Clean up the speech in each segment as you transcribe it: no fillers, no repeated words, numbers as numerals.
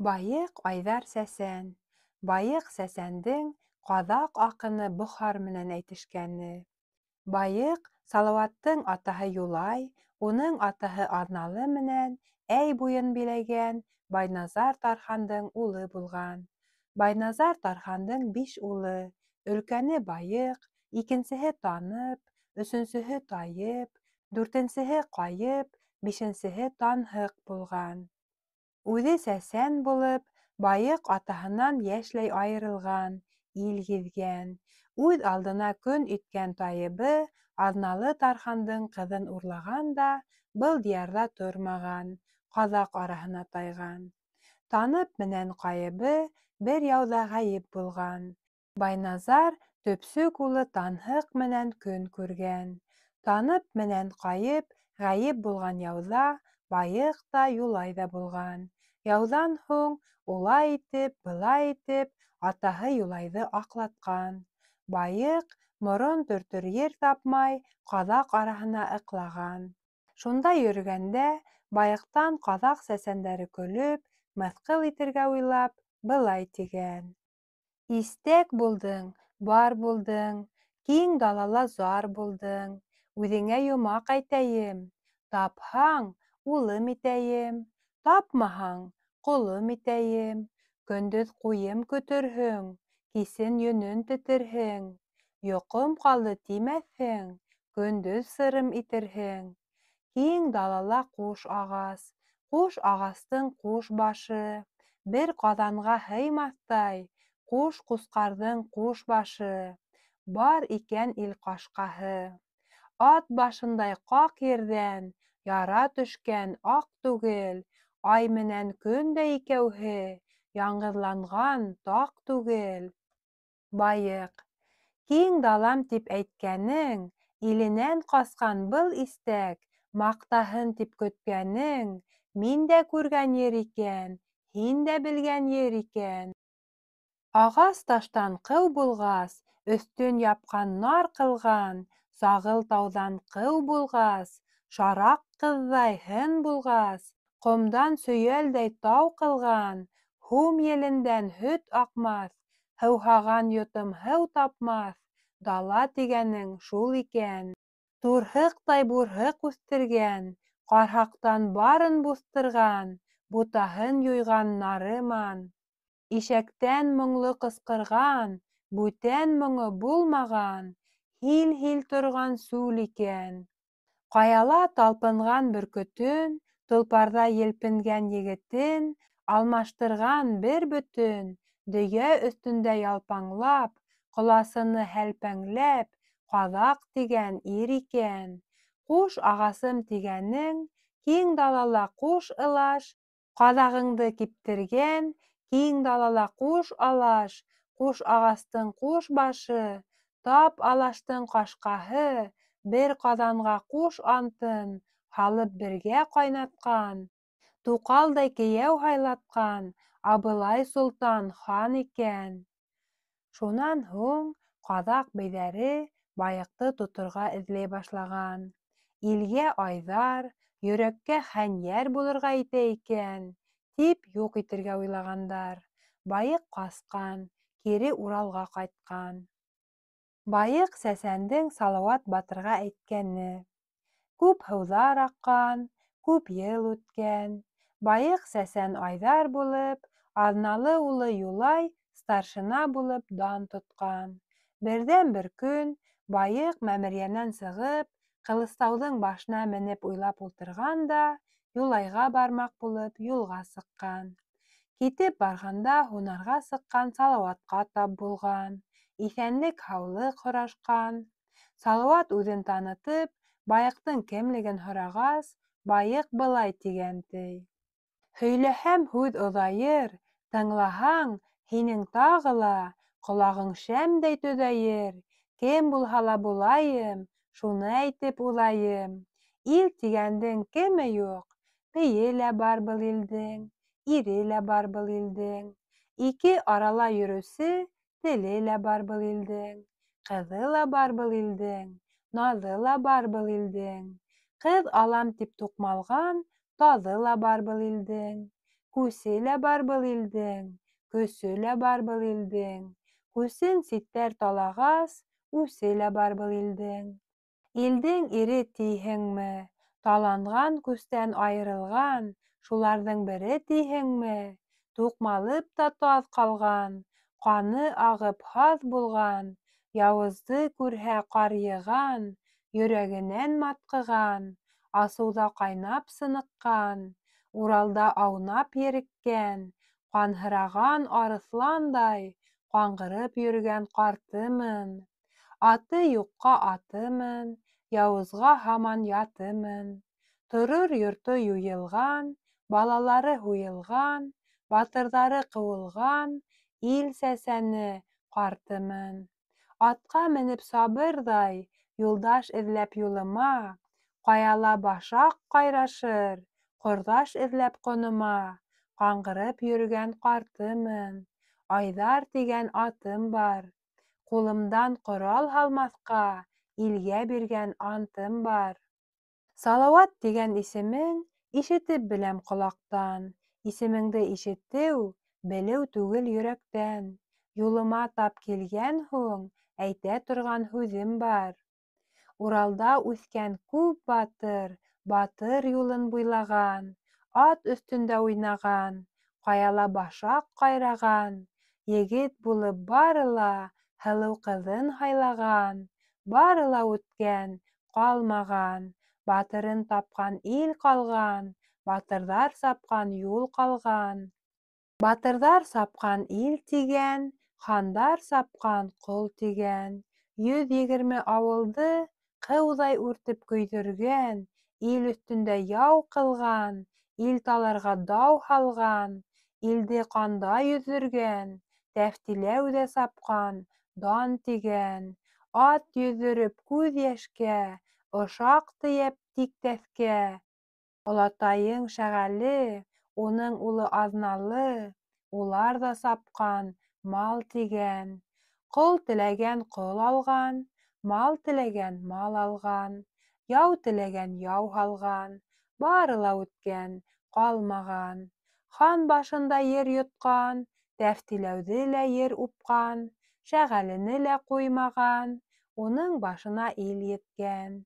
Байыҡ Айҙар сәсән. Байыҡ сәсәндең ҡаҙаҡ аҡыны Бохар менән әйтешкәне. Байыҡ Салауаттың атаһы Юлай, уның атаһы Аҙналы менән Әй буйын биләгән Байназар тархандың улы булған. Байназар тархандың биш улы: өлкәне Байыҡ, икенсеһе Танып, өсөнсөһө Тайып, дүртенсеһе Ҡайып, бишенсеһе Танһыҡ булған. Үҙе сәсән булып, Байыҡ атаһынан йәшләй айырылған, ил гиҙгән. Үҙ алдына көн иткән Тайыбы Аҙналы тархандың ҡыҙын урлаған да был диярҙа тормаған, ҡаҙаҡ араһына тайған. Танып менән Ҡайыбы бер яуҙа ғәйеп булған. Байназар төпсөк улы Танһыҡ менән көн күргән. Танып менән Ҡайып ғәйеп булған яуҙа Байыҡ та, Юлай ҙа булған. Яуҙан һуң, улай итеп, былай итеп, атаһы Юлайҙы аҡлатҡан. Байыҡ, морон төртөр ер тапмай, ҡаҙаҡ араһына ыҡлаған. Шунда йөрөгәндә Байыҡтан ҡаҙаҡ сәсәндәре көлөп, мыҫҡыл итергә уйлап, былай тигән: Истәк булдың, бар булдың, киң далала зар булдың, үҙеңә йомаҡ әйтәйем: тапһаң, улым итәйем, тапмаһаң, ҡолом итәйем, көндөҙ ҡуйым көтөрһөң, кисен йөнөн тетерһең, йоҡом ҡалды тимәҫһең, көндөҙ сырым итерһең. Киң далала ҡуш ағас, ҡуш ағастың ҡуш башы, бер ҡаҙанға һыймаҫтай, ҡуш ҡусҡарҙың ҡуш башы, бар икән ил ҡашҡаһы. Ат башындай ҡаҡ ерҙән яра төшкән аҡ түгел, ай менән көн дә икәүһе яңғыҙланған таҡ түгел. Байыҡ. Киң далам тип әйткәнең, иленән ҡасҡан был истәк, маҡтаһын тип көткәнең, мин дә күргән ер икән, һин дә белгән ер икән. Ағас таштан ҡыу булғас, өҫтөн япҡан нар ҡылған, сағыл тауҙан ҡыу булғас, шараҡ ҡыҙҙай һын булғас, ҡомдан сөйәлдәй тау ҡылған, һум елендән һөт аҡмаҫ, һыуһаған йотом һыу тапмаҫ, дала тигәнең шул икән. Турһыҡтай бурһыҡ үҫтергән, ҡарһаҡтан барын буҫтырған, бутаһын юйған Нарыман. Ишәктән моңло ҡысҡырған, бүтән моңо булмаған, һил-һил торған сүл икән. Ҡаяла талпынған бөркөтөн, толпарҙа елпенгән егетен алмаштырған бер бөтөн, дөйә өҫтөндә ялпаңлап, ҡоласыны һәлпәңләп, ҡаҙаҡ тигән ир икән. Ҡуш ағасым тигәнең, киң далала ҡуш ылаш, ҡаҙағыңды киптергән, киң далала ҡуш алаш, ҡуш ағастың ҡуш башы, тап алаштың ҡашҡаһы, бер ҡаҙанға ҡуш антын һалып бергә ҡайнатҡан, туҡалдай кейәү һайлатҡан Абылай солтан хан икән. Шунан һуң ҡаҙаҡ бейҙәре Байыҡты тоторға эҙләй башлаған. Илгә айҙар, йөрәккә хәнйәр булырға итә икән, тип юҡ итергә уйлағандар. Байыҡ ҡасҡан, кире Уралға ҡайтҡан. Байыҡ сәсәндең Салауат батырға әйткәне. Күп һыуҙар аҡҡан, күп йыл үткән. Байыҡ сәсән айҙар булып, Аҙналы улы Юлай старшина булып дан тотҡан. Берҙән-бер көн Байыҡ мәмерйәнән сығып, Ҡылыстауҙың башына менеп уйлап ултырған да, Юлайға бармаҡ булып юлға сыҡҡан. Китеп барғанда һунарға сыҡҡан Салауатҡа тап булған, иҫәнлек-һаулыҡ һорашҡан. Салауат үҙен танытып, Байыҡтың кемлеген һорағас, Байыҡ былай тигән, ти: Һөйләһәм, һүҙ оҙайыр, тыңлаһаң, һинең тағы ла ҡолағың шәмдәй төҙәйер, кем булһа ла булайым, шуны әйтеп уҙайым. Ил тигәндең кеме юҡ, бейе лә бар был илдең, ире лә бар был илдең. Ике арала йөрөүсе теле лә бар был илдең, ҡыҙы ла бар был илдең, наҙы ла бар был илдең. Ҡыҙ алам тип туҡмалған таҙы ла бар был илдең. Күсе лә бар был илдең, көсө лә бар был илдең. Күсен ситтәр талағас, үсе лә бар был илдең. Илдең ире тиһеңме, таланған күстән айырылған, шуларҙың бере тиһеңме? Туҡмалып та таҙ ҡалған, ҡаны ағып һаҙ булған, яуызды күрһә ҡарйыған, йөрәгенән матҡыған, асыуҙа ҡайнап сыныҡҡан, Уралда аунап ереккән, ҡанһыраған арыҫландай ҡаңғырып йөрөгән ҡартымын. Аты юҡҡа атымын, яуызға һаман ятымын. Торор йорто юйылған, балалары һуйылған, батырҙары ҡыуылған, ил сәсәне ҡартымын. Атҡа менеп сабырҙай, юлдаш эҙләп юлыма, ҡаяла башаҡ ҡайрашыр, ҡорҙаш эҙләп ҡонома, ҡаңғырып йөрөгән ҡартымын. Айҙар тигән атым бар, ҡулымдан ҡорал һалмаҫҡа илгә биргән антым бар. Салауат тигән исемең ишетеп беләм ҡолаҡтан, исемеңде ишетеү, белеү түгел йөрәктән. Юлыма тап килгән һуң, әйтә торған һүҙем бар. Уралда үҫкән күп батыр, батыр юлын буйлаған, ат өҫтөндә уйнаған, ҡаяла башаҡ ҡайраған, егет булып бары ла һылыу ҡыҙын һайлаған, бары ла үткән, ҡалмаған, батырын тапҡан ил ҡалған, батырҙар сапҡан юл ҡалған. Батырҙар сапҡан ил тигән, хандар сапҡан ҡол тигән, 120 ауылды ҡыуҙай үртеп көйҙөргән, ил өҫтөндә яу ҡылған, ил таларға дау һалған, илде ҡанда йөҙҙөргән, Тәфтиләү ҙә сапҡан, дан тигән, ат йөҙҙөрөп күҙ йәшкә, ошаҡ тейәп тиктәҫкә. Олатайың Шәғәле, уның улы Аҙналы, улар ҙа сапҡан, мал тигән. Ҡол теләгән ҡол алған, мал теләгән мал алған, яу теләгән яу һалған, бары ла үткән, ҡалмаған. Хан башында ер йотҡан, Тәфтиләүҙе лә ер упҡан, Шәғәлене лә ҡуймаған, уның башына ил еткән.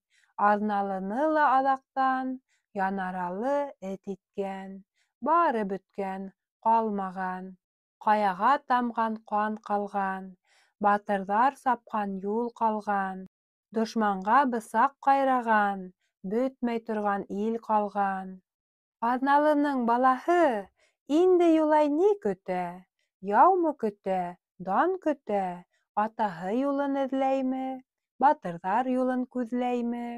Аҙналыны ла аҙаҡтан Янаралы эт иткән, бары бөткән, ҡалмаған. Ҡаяға тамған ҡан ҡалған, батырҙар сапҡан юл ҡалған, дошманға бысаҡ ҡайраған, бөтмәй торған ил ҡалған. Аҙналының балаһы инде Юлай ни көтә? Яумы көтә, дан көтә, атаһы юлын эҙләйме, батырҙар юлын күҙләйме?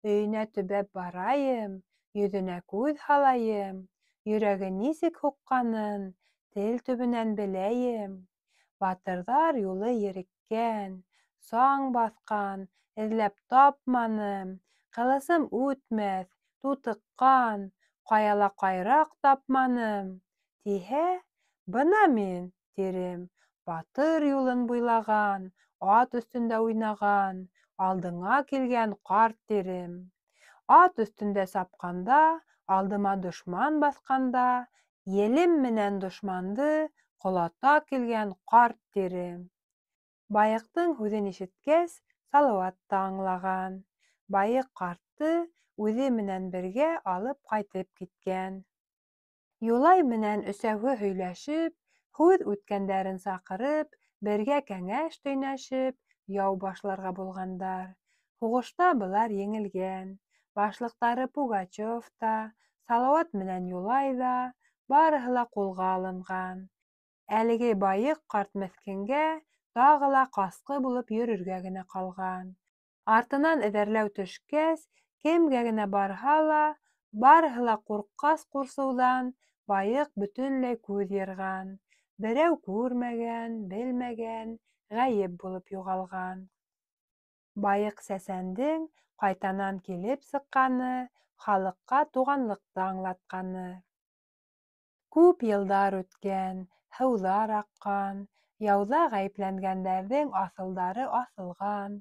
Өйөнә төбәп барайым, йөҙөнә күҙ һалайым, йөрәге нисек һуҡҡанын тел төбөнән беләйем. Батырҙар юлы ереккән, саң баҫҡан, эҙләп тапманым, ҡылысым үтмәҫ, тутыҡҡан, ҡаяла ҡайраҡ тапманым, тиһә, бына мин, тирем, батыр юлын буйлаған, ат өҫтөндә уйнаған, алдыңа килгән ҡарт тирем. Ат өҫтөндә сапҡанда, алдыма дошман баҫҡанда, елем менән дошманды ҡолата килгән ҡарт тирем. Байыҡтың һүҙен ишеткәс, Салауат та аңлаған. Байыҡ ҡартты үҙе менән бергә алып ҡайтып киткән. Юлай менән өсәүһе һөйләшеп, һүҙ үткәндәрен саҡырып, бергә кәңәш төйнәшеп, яу башларға булғандар. Һуғышта былар еңелгән. Башлыҡтары Пугачев та, Салауат менән Юлай ҙа, барыһы ла ҡулға алынған. Әлеге байыҡ ҡарт меҫкенгә тағы ла ҡасҡы булып йөрөргә генә ҡалған. Артынан эҙәрләү төшкәс, кемгә генә барһа ла, барыһы ла ҡурҡҡас ҡурсыуҙан байыҡ бөтөнләй күҙ йырған. Берәү күрмәгән, белмәгән, ғәйеп булып юғалған. Байыҡ сәсәндең ҡайтанан килеп сыҡҡаны, халыҡҡа туғанлыҡты аңлатҡаны. Күп йылдар үткән, һыуҙар аҡҡан, яуҙа ғәйепләнгәндәрҙең аҫылдары аҫылған,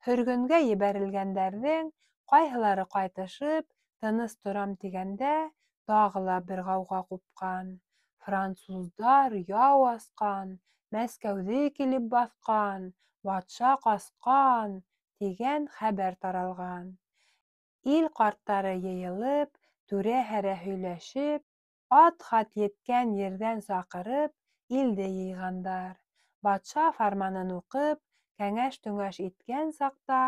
һөргөнгә ебәрелгәндәрҙең ҡайһылары ҡайтышып, тыныс торам тигәндә, тағы ла бер ғауға ҡупҡан. Француздар яу асҡан, Мәскәүҙе килеп баҫҡан, батша ҡасҡан, тигән хәбәр таралған. Ил ҡарттары йыйылып, түрә-һәрә һөйләшеп, ат-хат еткән ерҙән саҡырып, илде йыйғандар. Батша фарманын уҡып, кәңәш-төңәш иткән саҡта,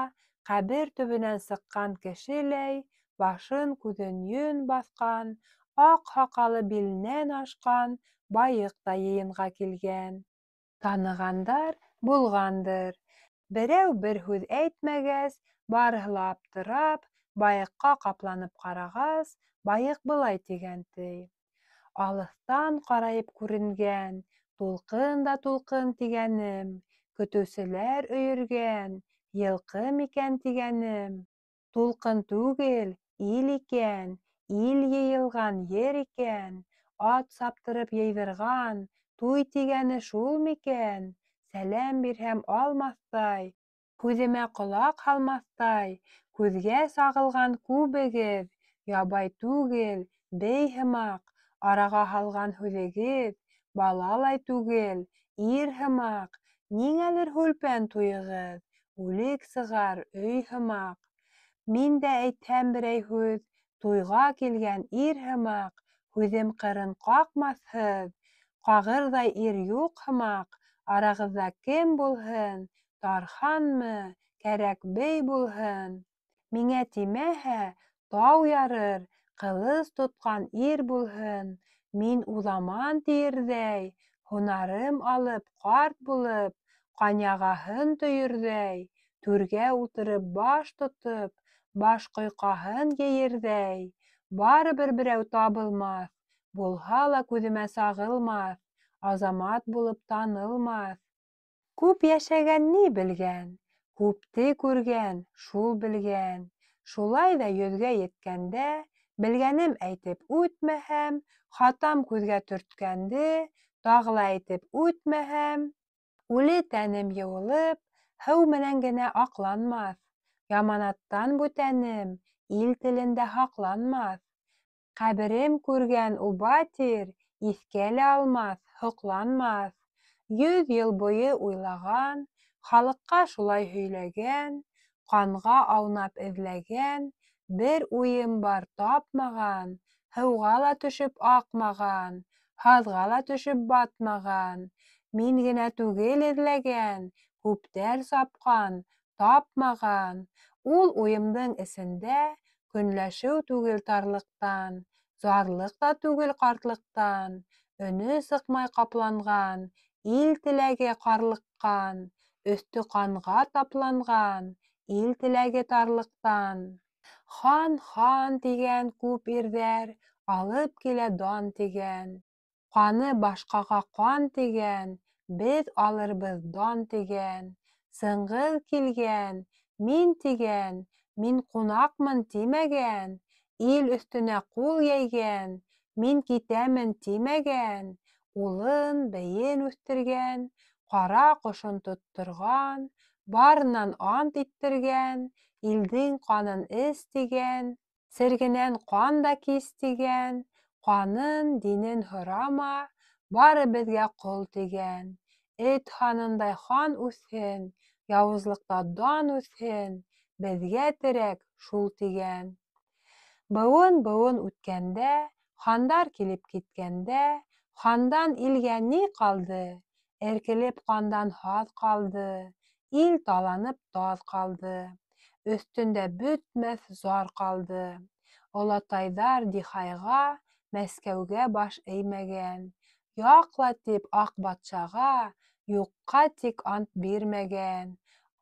ҡәбер төбөнән сыҡҡан кешеләй, башын-күҙен йөн баҫҡан, аҡ һаҡалы биленән ашҡан Байыҡ та йыйынға килгән. Танығандар булғандыр. Берәү бер һүҙ әйтмәгәс, барыһы ла аптырап, Байыҡҡа ҡапланып ҡарағас, Байыҡ былай тигән, ти: Алыҫтан ҡарайып күренгән, тулҡын да тулҡын тигәнем, көтөүселәр өйөргән, йылҡы микән тигәнем, тулҡын түгел, ил икән, ил йыйылған ер икән, ат саптырып йыйҙырған, туй тигәне шул микән? Сәләм бирһәм алмаҫтай, һүҙемә ҡолаҡ һалмаҫтай, күҙгә сағылған күбегеҙ, ябай түгел, бей һымаҡ, араға һалған һүҙегеҙ, балалай түгел, ир һымаҡ, ниңәлер һүлпән туйығыҙ, үлек сығар өй һымаҡ. Мин дә әйтһәм берәй һүҙ, туйға килгән ир һымаҡ, һүҙем ҡырын ҡаҡмаҫһыҙ, ҡағырҙай ир юҡ һымаҡ, арағыҙҙа кем булһын, тарханмы, кәрәк бей булһын. Миңә тимәһә, тау ярыр, ҡылыс тотҡан ир булһын, мин уҙаман тиерҙәй, һунарым алып ҡарт булып, ҡанъяғаһын төйөрҙәй, түргә ултырып баш тотоп, баш ҡойҡаһын ейерҙәй, барыбер берәү табылмаҫ, булһа ла күҙемә сағылмаҫ, азамат булып танылмаҫ. Күп йәшәгән ни белгән, күпте күргән, шул белгән. Шулай ҙа йөҙгә еткәндә, белгәнем әйтеп үтмәһәм, хатам күҙгә төрткәнде, тағы ла әйтеп үтмәһәм, үле тәнем йыуылып, һыу менән генә аҡланмаҫ, яманаттан бүтәнем ил телендә һаҡланмаҫ. Ҡәберем күргән уба тир, иҫкә лә алмаҫ, һоҡланмаҫ. 100 йыл буйы уйлаған, халыҡҡа шулай һөйләгән, ҡанға аунап эҙләгән, бер уйым бар тапмаған, һыуға ла төшөп аҡмаған, һаҙға ла төшөп батмаған. Мин генә түгел эҙләгән, күптәр сапҡан, тапмаған. Ул уйымдың эсендә көнләшеү түгел тарлыҡтан, зарлыҡ та түгел ҡартлыҡтан, өнө сыҡмай ҡапланған, ил теләге ҡарлыҡҡан, өҫтө ҡанға тапланған, ил теләге тарлыҡтан. Хан, хан тигән күп ирҙәр, алып килә дан тигән. Ҡаны башҡаға ҡан тигән, беҙ алырбыҙ дан тигән. Сыңғыҙ килгән, мин тигән, мин ҡунаҡмын тимәгән, ил өҫтөнә ҡул йәйгән, мин китәмен тимәгән, улын, бейен үҫтергән, ҡара ҡошон тотторған, барынан ант иттергән, илдең ҡанын эс тигән, сергенән ҡан да кис тигән, ҡанын, динен һорама, бары беҙгә ҡол тигән. Эт һанындай хан үҫһен, яуызлыҡта дан үҫһен, беҙгә терәк шул тигән. Быуын-быуын үткәндә, хандар килеп киткәндә, хандан илгә ни ҡалды? Эркелеп ҡандан һаҙ ҡалды, ил таланып таҙ ҡалды, өҫтөндә бөтмәҫ зар ҡалды. Олатайҙар Дихайға, Мәскәүгә баш эймәгән, яҡла тип аҡ батшаға, юҡҡа тик ант бирмәгән.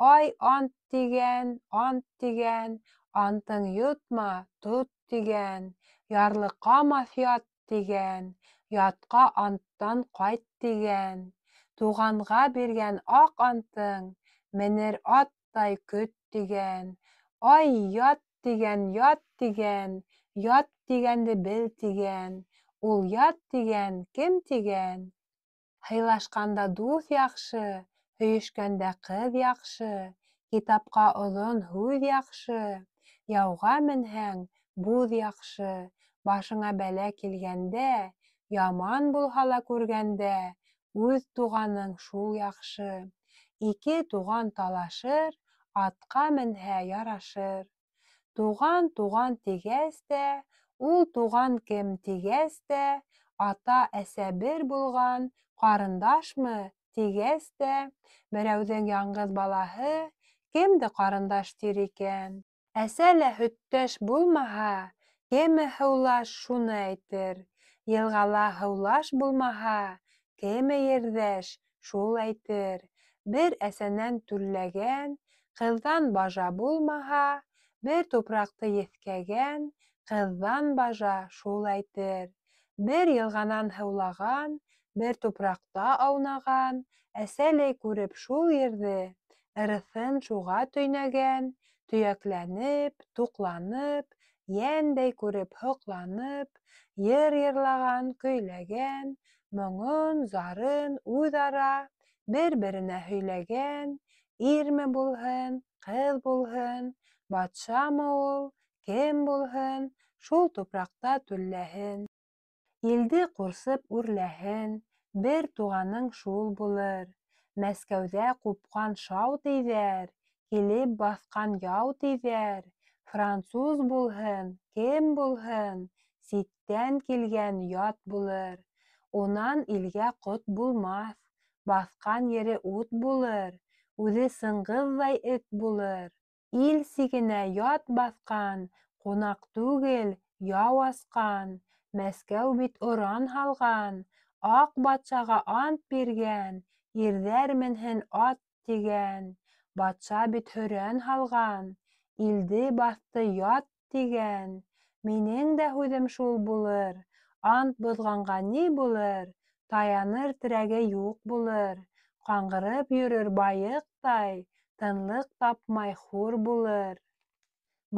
Ай, ант тигән, ант тигән, антың йотма, тот тигән, ярлыҡамаҫ ят тигән, ятҡа анттан ҡайт тигән. Туғанға биргән аҡ антың, менер аттай көт тигән. Ай, ят тигән, ят тигән, ят тигәнде бел тигән, ул ят тигән, кем тигән? Һыйлашҡанда дуҫ яҡшы, һөйөшкәндә ҡыҙ яҡшы, китапҡа оҙон һүҙ яҡшы, яуға менһәң, буҙ яҡшы, башыңа бәлә килгәндә, Яман булһа ла күргәндә, үҙ туғаның шул яҡшы. Ике туған талашыр, атҡа менһә ярашыр. Туған туған тигәс тә, ул туған кем тигәс тә, ата-әсә бер булған, ҡарындашмы тигәс тә, берәүҙең яңғыҙ балаһы кемде ҡарындаш тир икән? Әсә лә һөттәш булмаһа, кеме һыулаш, шуны әйтер. Йылғала һыулаш булмаһа, кеме ерҙәш, шул әйтер. Бер әсәнән түлләгән, ҡыҙҙан бажа булмаһа, бер тупраҡты еҫкәгән, ҡыҙҙан бажа, шул әйтер. Бер йылғанан һыулаған, бер тупраҡта аунаған, әсәләй күреп шул ерҙе, ырыҫын шуға төйнәгән, төйәкләнеп, туҡланып, йәндәй күреп һоҡланып, йыр йырлаған, көйләгән, моңон, зарын үҙ-ара бер-беренә һөйләгән, ирме булһын, ҡыҙ булһын, батшамы ул, кем булһын, шул тупраҡта түлләһен. Илде ҡурсып үрләһен, бер туғаның шул булыр. Мәскәүҙә ҡупҡан шау тиҙәр, килеп баҫҡан яу тиҙәр, француз булһын, кем булһын, ситтән килгән ят булыр. Унан илгә ҡот булмаҫ, баҫҡан ере ут булыр, үҙе сыңғыҙҙай эт булыр. Ил сигенә ят баҫҡан, ҡунаҡ түгел, яу асҡан. Мәскәү бит оран һалған, аҡ батшаға ант биргән, ирҙәр менһен ат тигән. Батша бит һөрән һалған, илде баҫты ят тигән. Минең дә һүҙем шул булыр, ант боҙғанға ни булыр, таяныр терәге юҡ булыр, ҡаңғырып йөрөр байыҡтай, тынлыҡ тапмай хур булыр.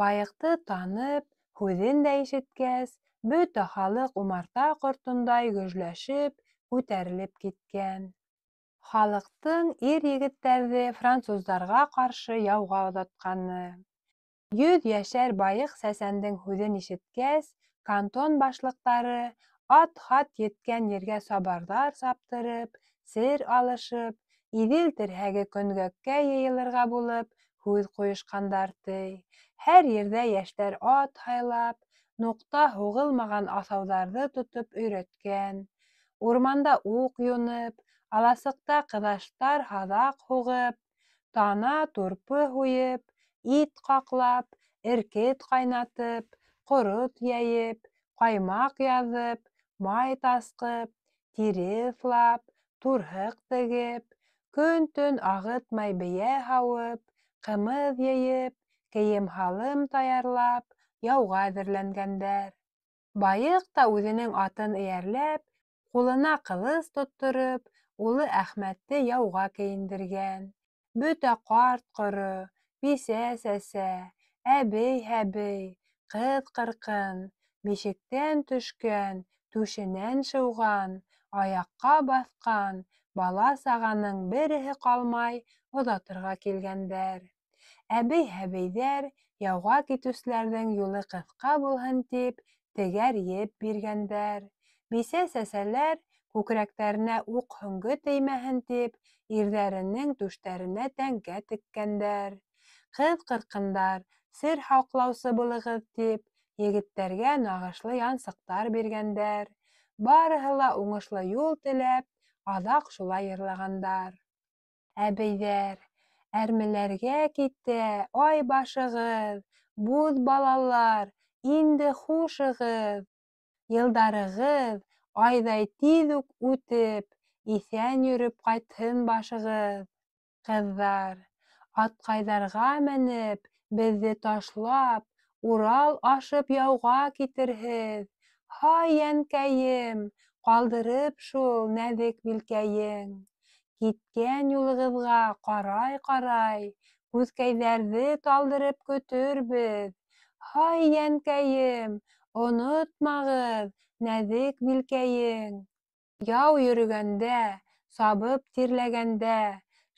Байыҡты танып, һүҙен дә ишеткәс, бөтә халыҡ умарта ҡортондай гөжләшеп, күтәрелеп киткән. Халыҡтың ир-егеттәрҙе француздарға ҡаршы яуға оҙатҡаны. Йөҙ йәшәр Байыҡ сәсәндең һүҙен ишеткәс, кантон башлыҡтары ат-хат еткән ергә сабарҙар саптырып, сер алышып, Иҙел терһәге Көнгәккә йыйылырға булып һүҙ ҡуйышҡандар, ти. Һәр ерҙә йәштәр ат һайлап, нуҡта һуғылмаған аҫауҙарҙы тотоп өйрәткән. Урманда уҡ юнып, аласыҡта ҡыҙаштар һаҙаҡ һуғып, тана турпы һуйып, ит ҡаҡлап, эркет ҡайнатып, ҡорот йәйеп, ҡаймаҡ яҙып, май тасҡып, тире ыҫлап, турһыҡ тегеп, көн-төн ағытмай бейә һауып, ҡымыҙ йыйып, кейем-һалым таярлап, яуға әҙерләнгәндәр. Байыҡ та үҙенең атын эйәрләп, ҡулына ҡылыс тоттороп, улы Әхмәтте яуға кейендергән. Бөтә ҡарт-ҡоро, бисә-сәсә, әбей-һәбей, ҡыҙ-ҡырҡын, бишектән төшкән, түшенән шыуған, аяҡҡа баҫҡан бала-сағаның береһе ҡалмай оҙатырға килгәндәр. Әбей-һәбейҙәр яуға китеүселәрҙең юлы ҡыҫҡа булһын тип, тегәр еп биргәндәр. Бисә-сәсәләр күкрәктәренә уҡ-һөңгө теймәһен тип, ирҙәренең түштәренә тәңкә теккәндәр. Ҡыҙ-ҡырҡындар сер һаҡлаусы булығыҙ тип, егеттәргә нағышлы янсыҡтар биргәндәр. Барыһы ла уңышлы юл теләп, аҙаҡ шулай йырлағандар. Әбейҙәр, әрмеләргә китә, ай башығыҙ, буҙ балалар, инде хушығыҙ. Йылдарығыҙ айҙай тиҙ үк үтеп, иҫән йөрөп ҡайтһын башығыҙ. Ҡыҙҙар, атҡайҙарға менеп, беҙҙе ташлап, Урал ашып яуға китерһеҙ. Һай, йәнкәйем, ҡалдырып шул нәҙек билкәйең. Киткән юлығыҙға ҡарай-ҡарай, күҙкәйҙәрҙе талдырып көтөрбөҙ. Һай, йәнкәйем, онотмағыҙ, нәҙек билкәйең. Яу йөрөгәндә, сабып тирләгәндә,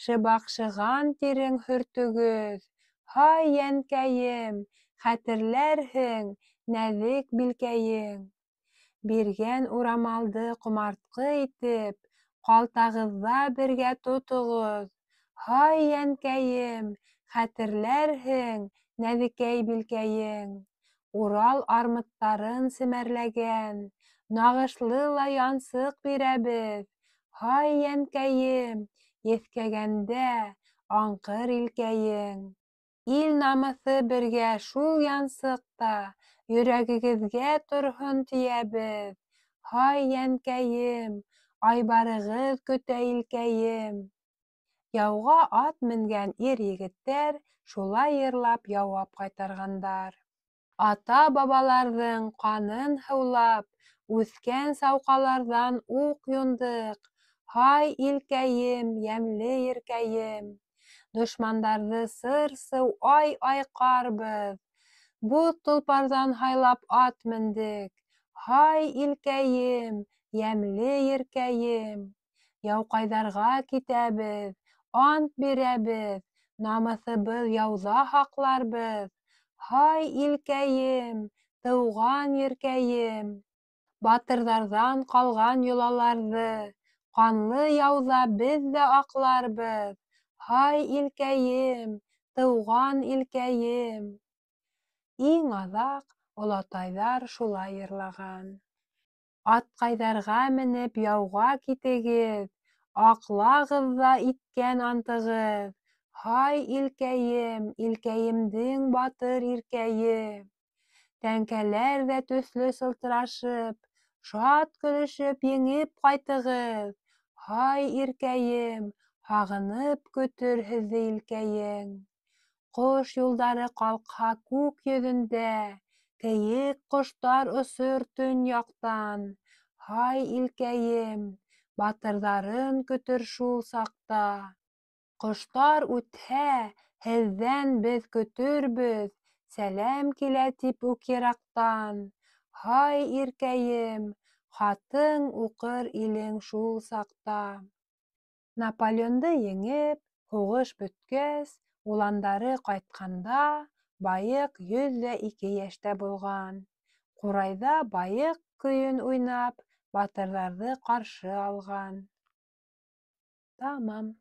шыбаҡшыған тирең һөртөгөҙ. Һай, йәнкәйем, хәтерләрһең, нәҙек билкәйең. Биргән урамалды ҡомартҡы итеп, Ҡалтағыҙҙа бергә тотоғоҙ. Һай, йәнкәйем, хәтерләрһең, нәҙекәй билкәйең. Урал армыттарын семәрләгән, Нағышлы ла янсыҡ бирәбеҙ. Һай, йәнкәйем, еҫкәгәндә аңҡыр илкәйең. Ил намыҫы бергә шул янсыҡ та Йөрәгегеҙгә торһон тиәбеҙ. Һай, йәнкәйем, айбарығыҙ көтә илкәйем. Яуға ат менгән ир-егеттәр шулай йырлап яуап ҡайтарғандар. Ата-бабаларҙың ҡанын һыулап, Үҫкән сауҡаларҙан уҡ юндыҡ. Һай, илкәйем, йәмле еркәйем! Дошмандарҙы сыр-сыу ай-айҡарбыҙ. Буҙ толпарҙан һайлап ат мендек. Һай, илкәйем, йәмле еркәйем! Яуҡайҙарға китәбеҙ, ант бирәбеҙ, Намыҫыбыҙ яуҙа һаҡларбыҙ. Һай, илкәйем, тыуған еркәйем! Батырҙарҙан ҡалған йолаларҙы Ҡанлы яуҙа беҙ ҙә аҡларбыҙ. Һай, илкәйем, тыуған илкәйем! Иң аҙаҡ олатайҙар шулай йырлаған. Атҡайҙарға менеп яуға китегеҙ, Аҡлағыҙ ҙа иткән антығыҙ. Һай, илкәйем, илкәйемдең батыр иркәйе! Тәңкәләр ҙә төҫлө сылтырашып, Шат көлөшөп еңеп ҡайтығыҙ. Һай, иркәйем, һағынып көтөр һеҙҙе илкәйең. Ҡош юлдары ҡалҡһа күк йөҙөндә, Кейек ҡоштар осор төньяҡтан. Һай, илкәйем, батырҙарын көтөр шул саҡта. Ҡоштар үтһә, һеҙҙән беҙ көтөрбөҙ, Сәләм килә тип үк йыраҡтан. Һай, иркәйем, хатың уҡыр илең шул саҡта. Наполеонды еңеп, һуғыш бөткәс, уландары ҡайтҡанда Байыҡ 102 йәштә булған. Ҡурайҙа Байыҡ көйөн уйнап, батырҙарҙы ҡаршы алған. Тамам.